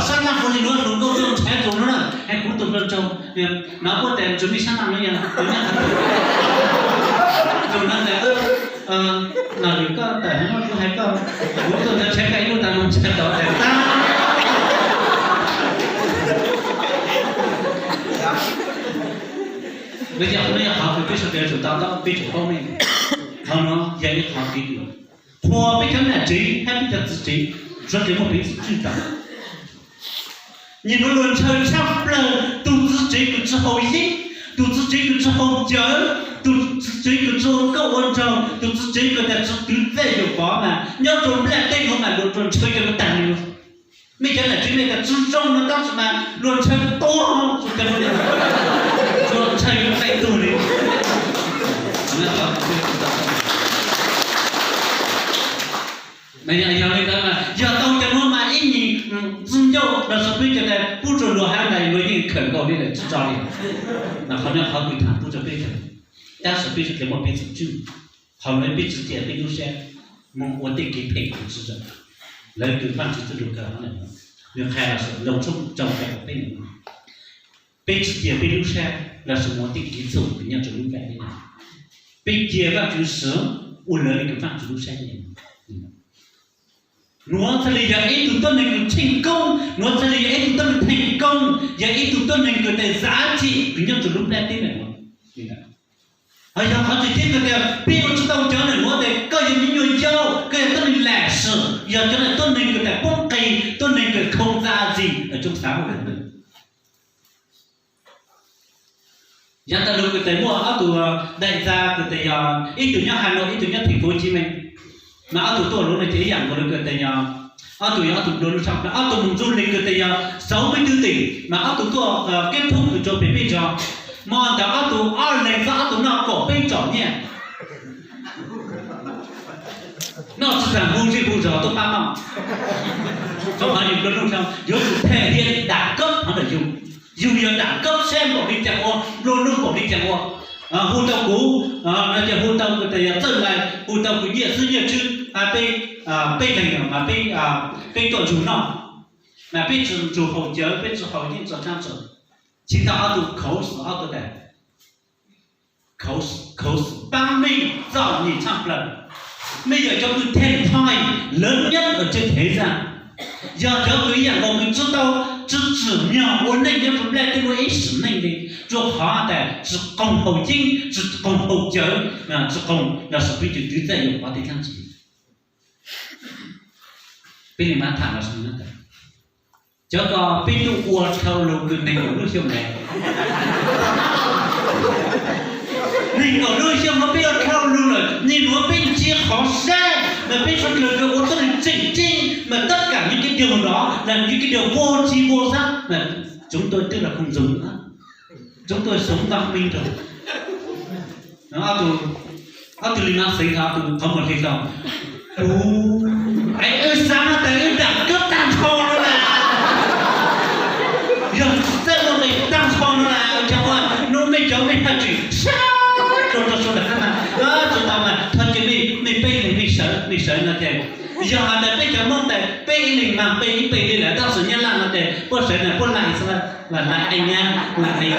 Sab laj hu li nuav hluas nkauj tuaj ntshav tus nuav na, es kuv tus hluas nraug, no puab tas tsuas mej sab laj nuav yog tus nyab tus na tas, nam lwm koj tas no kuv hais koj, kuv tuaj ntawd tshav koj ib lub tas no tshav tod tas tag. Yog qhov nuav yog qhov kws peb sawv daws tsum to taub, peb tsum paub meej. Qhov nuav yog ib qhov kev kws qhuas peb cov nam tsev hab peb cov txiv tsev, sawv daws muaj peev xwm tswj tau. Nyias nuav luag ntshaw tshaj plawg tus txiv tsev kws tsi haus yeeb, tus txiv tsev kws tsi haus cawv, tus txiv tsev kws tsi ua nkauj ua nraug, tus txiv tsev kws tas tsi twv txawj yuam pov mas nyob rua nplaj teb nuav mas luag tsuas ntshaw cov nuav tag li. Mej cov nam tsev mej tas tsi zoo no tab sis mas luag ntshaw tuag, tsuas ntshaw yuav txais tuag li. Yog li ntawd mas yog tau cov nuav mas ib nyuag ntxwg ncauj los sis peb cov tas pub rua luag hab tas luag yeej khawm nkaus li lawm tsi tso li. Mas qhov nuav qhov kws tham pub rua peb cov, tab sis peb sawv daws muaj peev xwm tswj. Qhov nuav peb tsi cia peb lub sab moog ua tej kev phem kws tsi zoo. Lawv kws Vaajtswv txuj lug kawg nws qha los sis Loos tshooj rau qha rua peb, peb tsi cia peb lub sab los sis moog ua tej kev txhaum kws nyob rua lub nplaj teb no. Peb cia Vaajtswv swv ua lawv le kws Vaajtswv lub sab nyiam. Nuav txhaj le yog ib tug tuab neeg kws tsheej koob, nuav txhaj le yog ib tug tuab neeg theej koob, yog ib tug tuab neeg kws tas zav txim kws nyob rua lub nplaj teb no. Ho yog qhov tseem ceeb kws tas peb ua tsi tau cov nam nuav tas koj yog me nyuam yaus, koj yog tuab neeg lam sim, yog cov nam tuab neeg kws tas poob qes, tuab neeg kws khoo txaj txim, tsob xav Yav tas lug kws tas muaj ob tug daim ntxa kws tas yog ib tug nyob Hà Nội, ib tug nyob thành phố Hồ Chí Minh, mas ob tug tuaj lug no ces ib yam nkaus lug kws tas yog ob tug yog ob tug nplua nuj tshaaj plawg, ob tug moog nrug le kws tas yog sáu mươi tư tỉnh, mas ob tug tuaj kết thúc kws rua pem peb zog. Hmo ntawd ob tug ob leeg xob ob tug noj kaum peb tsom nyiaj. Noj tsi taag hu zej hu zog tuaj pab noj. Rua qhov yus nplua nuj tshaaj, yuav tsum them hiam dam kab qhov ntawm yug. Yug yog dam kab sab npaum li caag ua, nplua nuj npaum li caag ua. Hu tau kuv, no ces hu tau kws tas yog Txawj Lais, hu tau kws Nyiaj Xwb Nyiaj Tswb, peb, peb leeg mas peb tuaj nrug noj, mas peb tsi nrug haus cawv, peb tsi haus yeeb tso tshaab tso. Tsis tau ob tug khuv xim ob tug tas khuv xim paab mej txom nyem tshaaj plawg. Mej yog cov kws thiaj thoi lawv nyob ua tseg thev zaj, yog cov kws ib yam nkaus kws tsi tau tsi tsim nyog ua neej nyob rua nplaj teb nuav ib sim neej li, rua qhov tas tsi qoog haus yeeb, tsi qoog haus cawv, tsi qoog los sis peb cov twv txawj yuam pov tej dlaab tsi. Peb le maam tham los sis tas cov ko peb tub ua dhau lug kws neeg nkaum lub xyoo lawm. Neeg nkaum lub xyoo nuav peb ua dhau lug lawm, neeg nuav peb ntsia qhov sab mas peb suav dlawg kws ua tuab neeg tseem ceeb mas tab kaam yug kev dua nrov, yug kev dua vua tsi vua xab, tsoov tuaj twb los koom ntsoog, tsoov tuaj xoov ntaub meej rua. Ob tug li no xeev thaum tus qhov muag hli tau, es wb xaav tas wb dam kab taag nrho no las, yog txawj muaj nqis taag nrho no las, cov ua nuav mej cov mej haj tseem sab rua rua sua ntawm hab mas, tsi tau mas thov cia mej, mej peb leeg mej sawv, mej sawv no ces, yog has tas peb cov Moob tas peb ib leeg maag pe ib pe li lawm tab sis Nyab Laj no ces puab sawv tas puab laim xwb, laim eeg nyab, laim eeg,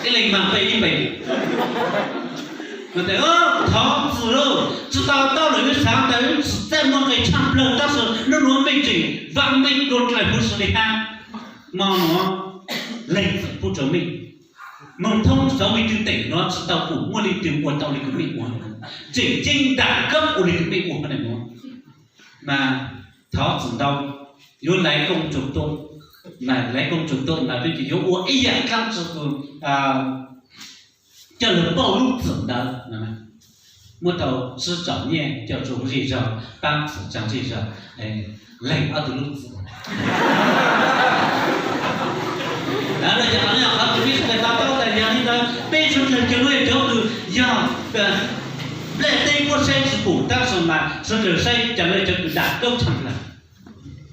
ib leeg maag pe ib pe. Thov txim lauj, tsi tau taub lawm, wb xaav tas wb txawj muaj nqis tshaaj plawg tab sis nub nuav mej tseem vaam meej dlua dlaim huv si li hab. Mo nuav leeg txim pub rua mej, moog thoob sáu mươi tư tỉnh nuav tsi tau pum muaj leej twg ua tau le kws mej ua, tseem ceeb dam kab ua le kws mej ua nuav. Mas thov txim ntau, yuav laiv koom tsoom tuaj, mas laiv koom tsoom tuaj mas peb ces yuav ua ib yaam dlaab tsi kws coj lug pauj lub txim ntawd, muab tau sib tsom nyiaj coj rua zej zog, paab txim tsaa zej zog, leeg ob tug lub txim. Yog qhov kws peb sawv daws to taub tas yog li ntawd peb suav dlawg cov nuav yog cov kws yog nplaj teb puab saib tsi pum tab sis mas suav dlawg saib cov nuav yog cov kws dam kaub tshaaj plawg,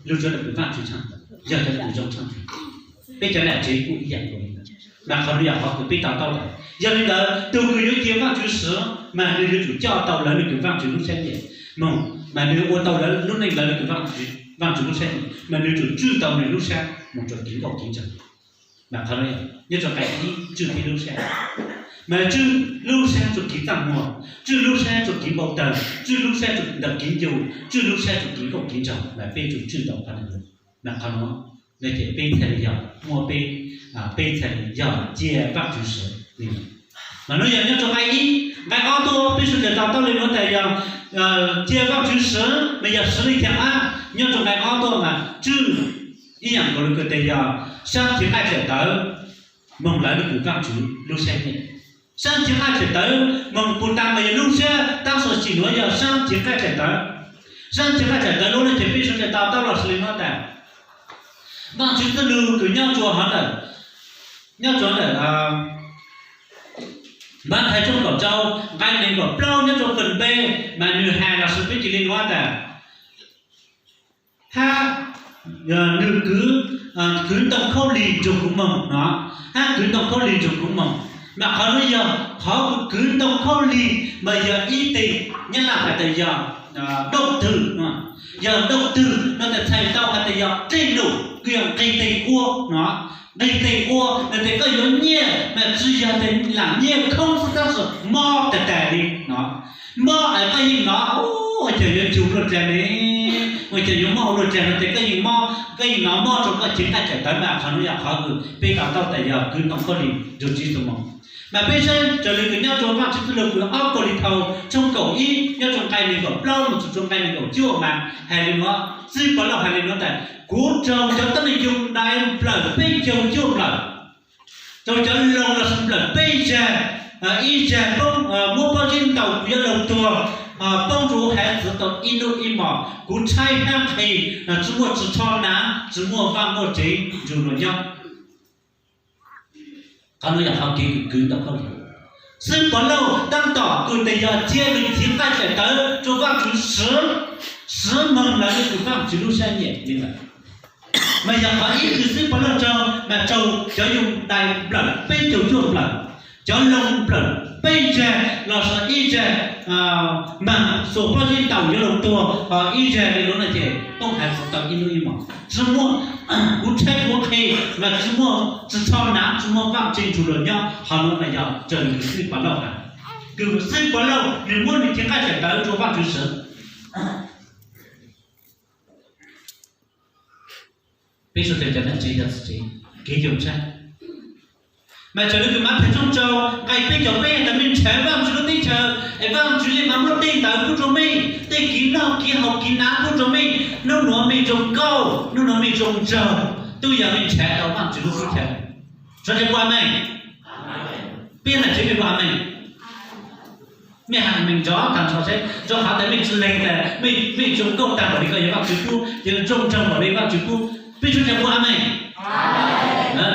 lug rua kws Vaajtswv tshaaj, yog cov kws zoo tshaaj plawg. Peb cov nam tsev kuj ib yaam nkaus li ntawd, mas qhov nuav yog qhov kws peb to taub lawm. Yog li ntawd tus kws yuav cia Vaajtswv swv mas nws yuav tsum coj tau lawv le kws Vaajtswv lub sab nyiam moog. mas nws ua tau lawv lub neej, lawv lub kws Vaajtswv lub sab, mas nws tsum tswj tau nws lub sab mus rau kev nkauj kev nraug. Mas qhov no nyob rau nqai ib, tswj peb lub sab. Mas tswj lub sab rau kev txaj muag, tswj lub sab rau kev npau taws, tswj lub sab rau ntawm kev ncu, tswj lub sab rau kev nkauj kev nraug, mas peb tsum tswj tau qhov no. Mas qhov no ces peb txhais li yog muaj peb, peb txhais li yog cia Vaajtswv swv li. Mas no yog nyob rau nqai ib. Nqai ob tuaj peb sawv daws to taub li no tas yog cia Vaajtswv swv mas yog swv li cas ab. Nyob rau nqai ob tuaj mas tswj ib yaam nkaus li kws tas yog saab nrhiav nqaij tsaim tawv moog lawv lub kws Vaajtswv lub sab nyiaj. Saab nrhiav nqaij tsaim tawv moog puv ta mas yog lub sab taab sim nuav yog saab nrhiav nqaij tsaim tawv. Saab nrhiav nqaij tsaim tawv lub no ces peb sawv daws to taub los sis li no tas Vaajtswv txuj lug kws nyob rua hov ntawm, nyob rua ntawm Mathais tshooj kaum rau nqai neeg nkaum plaub nyob rua feem B, mas nwg has los sis peb cia li nuav tas hab nwg kwv, kwv ntoo khaub lig nrug kuv moog no, hab kwv ntoo khaub lig nrug kuv moog. Mas qhov nuav yog qhov kwv ntoo khaub lig mas yog ib teg, Nyab Laj has tas yog động từ, yog động từ no tas txhais tau has tas yog teg num kws yog nqis teg ua no. Nqis teg ua no tas koj yuav nyiaj mas tsi yog tas lam nyiaj khoob xwb tab sis mob tag tag li no. Mob es koj yeej nov, ua cas yuav tsum luaj dlag ne, ua cas yuav mob ua luaj dlag no tas koj yeej mob, koj yeej nov mob rua koj cev nqaij tsaim tawv mas qhov nuav yog qhov kws peb to taub tas yog kwv ntoo khaub lig nrug Tswv Yexus moog. Mas peb saib raws li kws nyob rua Vaajtswv txuj lug kws ob Kauleethaus tshooj kaum ib nyob rua nqai neeg nkaum plaub moog txug rua nqai neeg nkaum cuaj mas has li nuav, Xib Pov Lauj has li nuav tas kuv raug cov tuab neeg yoo dai nplawm peb caug cuaj nplawm, rau cov loog los sis nplawm peb zag, ib zag poob, muab pob zeb ntaus kuv yuav loog tuag, poob rua haav txwv tau ib nub ib mos, kuv tshaib hab nqhis, tsi muaj ris tsho hnav, tsi muaj vaaj muaj tsev nrug luas nyob. Qhov nuav yog qhov kev kws kwv ntoo khaub lig. Xib Pov Lauj taab tom kws tas yog cia nwg cev nqaij tsaim tawv rua Vaajtswv swv, swv moog lawv lub kws Vaajtswv lub sab nyiaj li ntawd. Mas yog qhov ib kws Xib Pov Lauj raug mas raug cov yoo dai nplawm peb caug cuaj nplawm, cov loog nplawm peb zag los sis ib zag, mas xuas pob zeb ntaus yuav loog tuag, ib zag li lub no ces poob haav txwv tau ib nub ib mos. Tsi muaj, kuv tshaib kuv nqhis mas tsi muaj ris tsho hnav, tsi muaj vaaj tsev nrug luas nyob. Qhov nuav mas yog raws li kws Xib Pov Lauj has, kws Xib Pov Lauj nwg muab nwg cev nqaij tsaim tawv rua Vaajtswv swv. Peb suav dlawg cov nam tsev yog txiv tsev, kev yoo tshaib. Mas raws li kws Mathais tshooj rau nqai peb caug peb tas mej nrhav Vaajtswv lub teb chaws es Vaajtswv yeej mas muab tej ntawd pub rua mej, tej kev noj kev haus kev hnav pub rua mej. Nub nuav mej zoo nkauj, nub nuav mej zoo nraug, tub yog mej nrhav tau Vaajtswv lub teb chaws. Suav dlawg ua meej, peb nam tsev mej ua meej. Mej has meej nrov taag nrho seb, rua qhov tas mej tsi lees tas mej zoo nkauj taag npaum li ko yog Vaajtswv pub, yog zoo nraug npaum li Vaajtswv pub. Peb suav dlawg ua meej,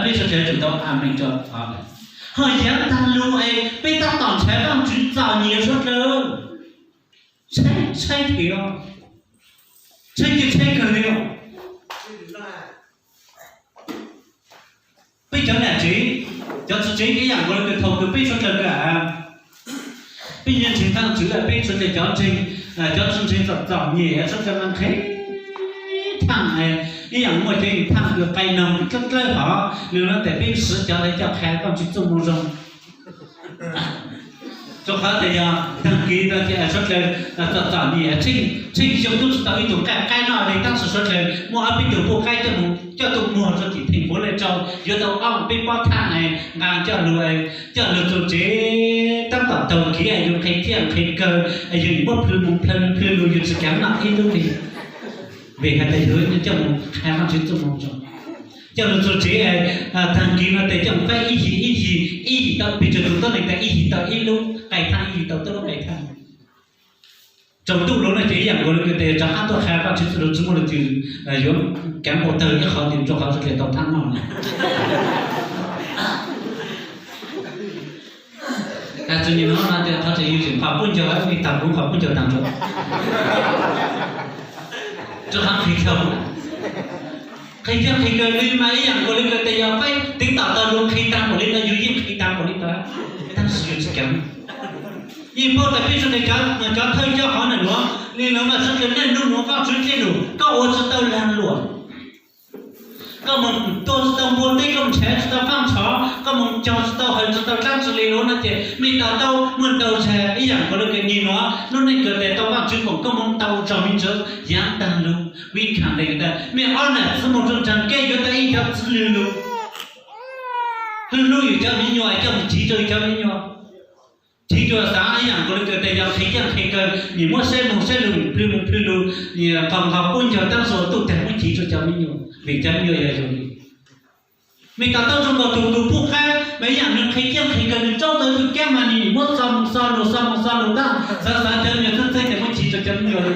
peb suav dlawg tsum tau a meej rua qhov. Ho yaav taag lug es peb taab tom nrhav Vaajtswv txom nyem suav dlawg, tshaib thiab, tshaib kawg, tshaib kawg li. Peb cov nam tsev, cov txiv tsev ib yaam nkaus le kws thaum kws peb suav dlawg kawm, peb nyiag ntseeg Vaajtswv, peb suav dlawg cov ntseeg, cov tsis ntseeg txom txom nyem suav dlawg mas nqhis thaaj, ib yaam muaj cov thaaj kws qai noog dlawb dlawb hov, nws no tas peb swv cov ntawd coj qha Vaajtswv txuj moo zoo. Rua qhov tas yog taag kis no ces suav dlawg txom txom nyem, tsheej xyoo tub tsi tau ib tug nqaij qaib noj li, tab sis suav dlawg muaj ob peb tug puj qaib coj tuaj muag rua tim theem puav leej rau, yuav tau ob peb pob thaaj nqaa coj lug, coj lug txug tsev, taab tom taug kev yus nqhis thiaj nqhis kawg, yus muab plhws mus plhws lug yus tsi kaav noj ib lub li. Vim has tas yus coj mus qha Vaajtswv txuj moo zoo. Coj lug txug tsev, taag kis no tes coj mus faib ib yim ib yim, ib yim tau, pes tsawg tus tuab neeg tas ib yim tau ib lub nqaij thaaj, ib yim tau tuab lub nqaij thaaj. Tsaus ntuj lug no ces ib yaam nkaus le kws tes rov qaab tuaj qha Vaajtswv txuj lug tsi muaj leej twg yuav kaav npau tawg ib qho tes rua qhov suav dlawg tau thaaj noj. Txug nyem no no tes qhov tseem yus tseem qhov puj ncaug, ib taag kuv qhov puj ncaug taag nrho. Rua qhov nqhis kawg, nqhis kawg nqhis kawg li mas ib yaam nkaus le kws tes yog faib teev tom taug lug nqhis taag npaum li ntawd yus yeej nqhis taag npaum li ntawd, tab sis yus tsi kaav. Yeej paub tas peb suav dlawg cov thawj coj hov na nuav, Li no mas txhua tus niaj hnub mus Vajtswv txij lus, koj ua tsis tau lag luam, koj mus tua tsis tau npua teb, koj mus nrhav tsis tau qab nrhov, koj mus cog tsis tau hawv tsis tau dlaab tsi li lawm no ces mej to taub muaj ntau tshaj ib yaam nkaus le kws nim no lub neej kws tes tau Vajtswv foom koj mus tau zog me ntsis, yaav taag lug vim khaam le tas mej ob nam txwv mus rua nraag kej yuav tau ib cov txwv lug lug, lug lug yus cov me nyuam, coj mus chiv rua cov me nyuam. Chiv rua xaav ib yaam nkaus le kws tes yog qhia coj qhia kawg, nim muab saib moog saib lug, plhws moog plhws lug, qhov nqos puab ncaug taab su tuj tag muab chiv rua cov me nyuam, vim cov me nyuam yog yug li. Mej to taub zoo nkaus tug tug puj qaib mas ib yaam nwg qhia coj qhia kawg, nwg tsaub tau tug kaab mas nwg nim muab xo moog xo lug xo moog xo lug tag, xaav xaav cov me nyuam txeeb txeeb tes muab chiv rua cov me nyuam li.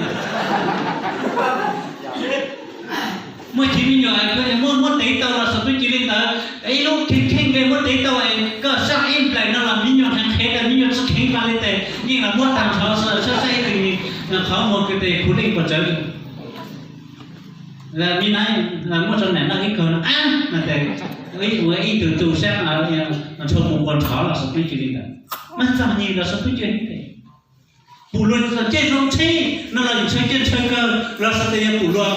Muaj chiv me nyuam, muab muab tev tau los xav peb cws li ntawd, ib lub kheej kheej le muab tev tau, koj sab ib nplaim no los me nyuam heev qhev tas me nyuam tsi kheev pab li tes yeej los muab taag nrho sab sab ib tug, qhov muag kws tes khuv leej puas tsawv. Mi na, muaj rua nam noj ib kaug no, ua ib tug tu sab nrhau mus npua nrhov los xav peb cws li ntawd. Mas txom nyem los xav peb cws li tes pum luag cej zoo tsheb no los yus ntshaw cej ntshaw kawg los xav tes yog pum luag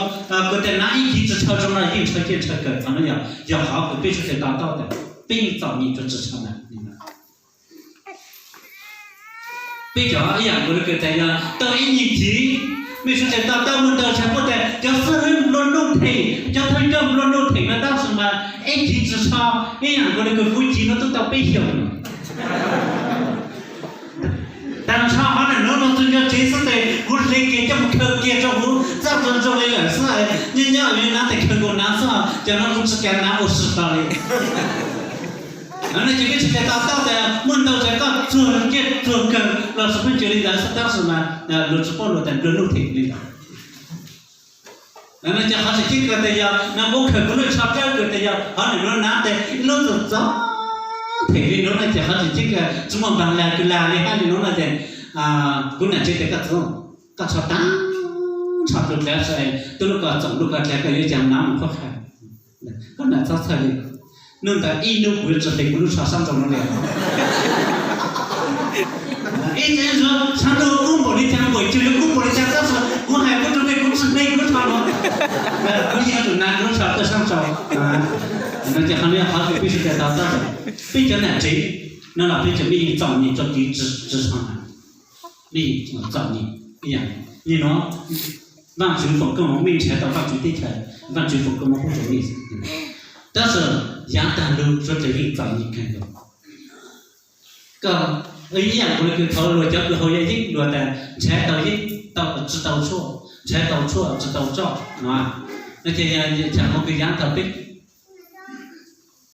kws tes na ib chiv tsi ntshaw zoo no yeej ntshaw cej ntshaw kawg. Qhov no yog, yog qhov kws peb sawv daws to taub tas peb yeej txom nyem rua tsi ntshaw na. Peb cov ib yaam nkaus le kws tes yog tau ib nyuag chiv, mej sawv daws to taub muaj ntau tshaj puab tas cov xib hwb nplua nuj them, cov thawj coj nplua nuj them mas tab sis mas ib chiv tsi ntshaw, ib yaam nkaus le kws kuv chiv no tub tau peb xyoos. Taag nrho qhov nam nuav no txug nco tsev xwb tes kuv hle kiag coj mus khaws kiag rua huv txaj nroo nroo li lawm xwb, nyob nyob li na tes khaws nkaus nav xwb, cov no kuv tsi kav nav ua si hlo li. No ces peb sawv daws to taub tas muaj ntau tshaj koj txuag ciaj txuag kawg los xav peb cws li ntawd xwb tab sis mas luag tsi paub luag tas nplua nuj them li ntawd. No ces qhov tseem ceeb kawg tes yog no kuv khaws kuv lub tsho dawb kawg tes yog qhov nam nuav nav tes ib lub txom txom them li no no ces qhov tseem ceeb kawg tsi muaj npaag lag kws lag li hab li no no ces kuv nam tsev tes koj txhob, koj tsho taag tsho tu dlav, tub lub ko txoom lub ko dlav koj yuav caag nav mus qhuab qha. Koj nam txhob txhawj li, nub ntawd ib nub kuv yuav tsi hle kuv lub tsho sab nraud no li. Ib txhia ntsuav sab nraud kub npaum li cas, npaum cug yuav kub npaum li cas tab sis kuv hais kuv rua mej kuv tsi hle kuv lub tsho no. Kuv yeej yuav tsum nav kuv lub tsho tuaj sab nraud. No ces qhov no yog qhov kws peb sawv daws to taub, peb cov nam tsev no los peb cov mej yeej txom nyem rua kev tsi tsho na. Mej txom nyem ib yaam li no, Vaajtswv foom koob moov mej nrhav tau Vaajtswv teb chaws, Vaajtswv foom koob moov pub rua mej. Tab sis yaav taag lug suav dlawg yeej txom nyem kawg nkaus. Koj ib yaam nkaus le kws thaum luag cov kws haus yaj yeeb luag tas nrhav tau yeeb tau tsi tau tshuaj, nrhav tau tshuaj tsi tau tsoj no, no ces yog chaam nkaus kws yaav taag peb